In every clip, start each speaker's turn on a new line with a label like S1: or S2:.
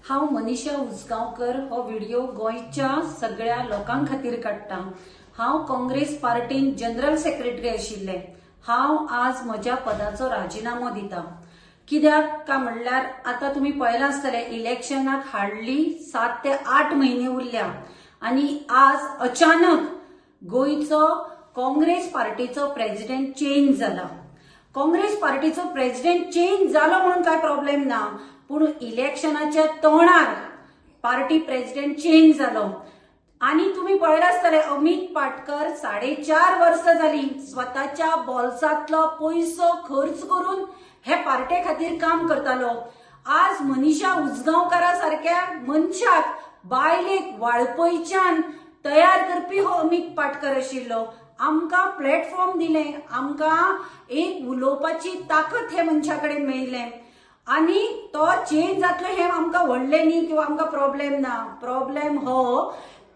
S1: हांव मनीषा उजगांवकर हो व्हिडिओ गोंयच्या सगळ्या लोकां खातीर काडटा. हांव काँग्रेस पार्टीन जनरल सेक्रेटरी आशिल्लें. हांव आज म्हज्या पदाचो राजिनामो दिता. कित्याक काय म्हणल्यार आतां तुमी पळयलां आसतलें, इलेक्शनाक हाडली 7 ते 8 म्हयने उरल्या आनी आज अचानक गोंयचो काँग्रेस पार्टीचो प्रेजिडेंट चेंज जाला. काँग्रेस पार्टीचो प्रेजिडेंट चेंज जालो म्हणून काय प्रॉब्लेम ना, पूण इलेक्शनाच्या तोंडार पार्टी प्रेजिडेंट चेंज जालो. आनी तुमी पळयलां आसतलें, अमित पाटकर 4.5 वर्सां जाली स्वताच्या बोल्सांतलो पयसो खर्च करून हे पार्टे खातीर काम करतालो. आज मनीषा उजगांवकारा सारक्या मनशाक, बायलेक वाळपयच्यान तयार करपी हो अमित पाटकर आशिल्लो. आमकां प्लॅटफॉर्म दिलें, आमकां एक उलोवपाची ताकद हे मनशा कडेन मेळिल्लें आनी तो चेंज जातलो हें आमकां व्हडलें न्ही किंवा आमकां प्रॉब्लेम ना. प्रॉब्लेम हो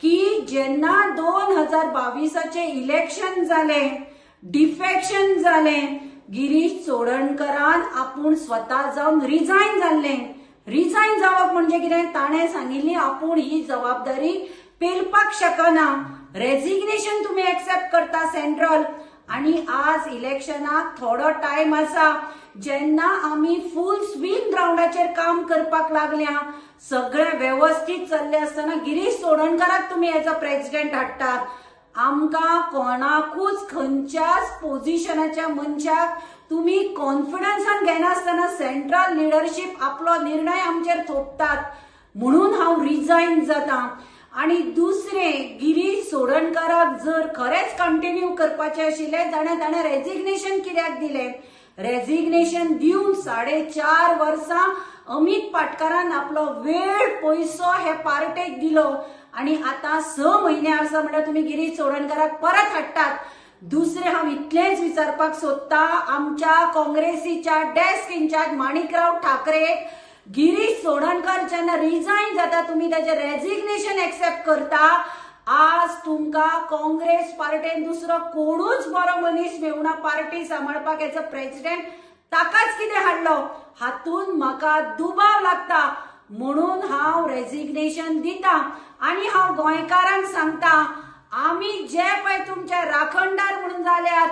S1: की जेन्ना 2022 इलेक्शन जालें, डिफेक्शन जालें, गिरीश चोडणकरान आपूण स्वता जावन रिजायन जाल्लें. रिजायन जावप म्हणजे कितें, ताणें सांगिल्ली आपूण ही जबाबदारी पेलपाक शकना, रेजिग्नेशन तुमी एक्सेप्ट करता सेंट्रल. आनी आज इलेक्शनाक थोडो टायम आसा, जेन्ना आमी फूल स्विंग ग्रावंडाचेर काम करपाक लागल्या, सगळें वेवस्थीत चल्लें आसतना गिरीश चोडणकराक तुमी एज अ प्रेजिडेंट हाडटात. आमकां कोणाकूच खंयच्याच पोजिशनाच्या मनशाक तुमी कॉन्फिडन्सान घेनासतना सेंट्रल लिडरशीप आपलो निर्णय आमचेर थोपतात, म्हणून हांव रिजायन जाता. आनी दुसरें, गिरीश चोडणकराक जर खरेंच कंटिन्यू करपाचें आशिल्लें जाल्यार ताणें रेजिग्नेशन कित्याक दिलें? रेजिग्नेशन दिवन 4.5 वर्सां अमित पाटकरान आपलो वेळ पयसो हे पार्टेक दिलो आनी आतां 6 म्हयने आसा म्हणल्यार तुमी गिरीश चोडणकराक परत हाडटात. दुसरें, हांव इतलेंच विचारपाक सोदता आमच्या काँग्रेसीच्या डेस्क इन्चार्ज माणिकराव ठाकरे, गिरीश चोडणकर जेन्ना रिजायन जाता तुमी ताजें रेजिग्नेशन एक्सेप्ट करता, आज तुमकां काँग्रेस पार्टेन दुसरो कोणूच बरो मनीस मेळना पार्टी सांबाळपाक एज अ प्रेजिडेंट, ताकाच कितें हाडलो? हातून म्हाका दुबाव लागता, म्हणून हांव रेजिग्नेशन दिता. आनी हांव गोंयकारांक सांगता, आमी जे पळय तुमचे राखणदार म्हणून जाल्यात,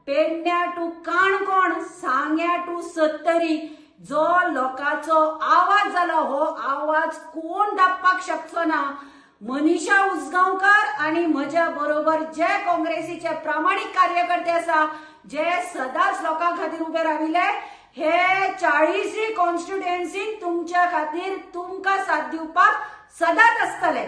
S1: पेडण्या टू काणकोण, सांग्या टू सत्तरी, जो लोकांचो आवाज जालो हो आवाज कोण दाबपाक शकचो ना. मनीषा उजगांवकर आनी म्हज्या बरोबर जे काँग्रेसीचे प्रामाणीक कार्यकर्ते आसा, जे सदांच लोकां खातीर उबे राविल्ले, हे 40 कॉन्स्टिट्युएन्सीन तुमच्या खातीर तुमकां साथ दिवपाक सदांच आसतले.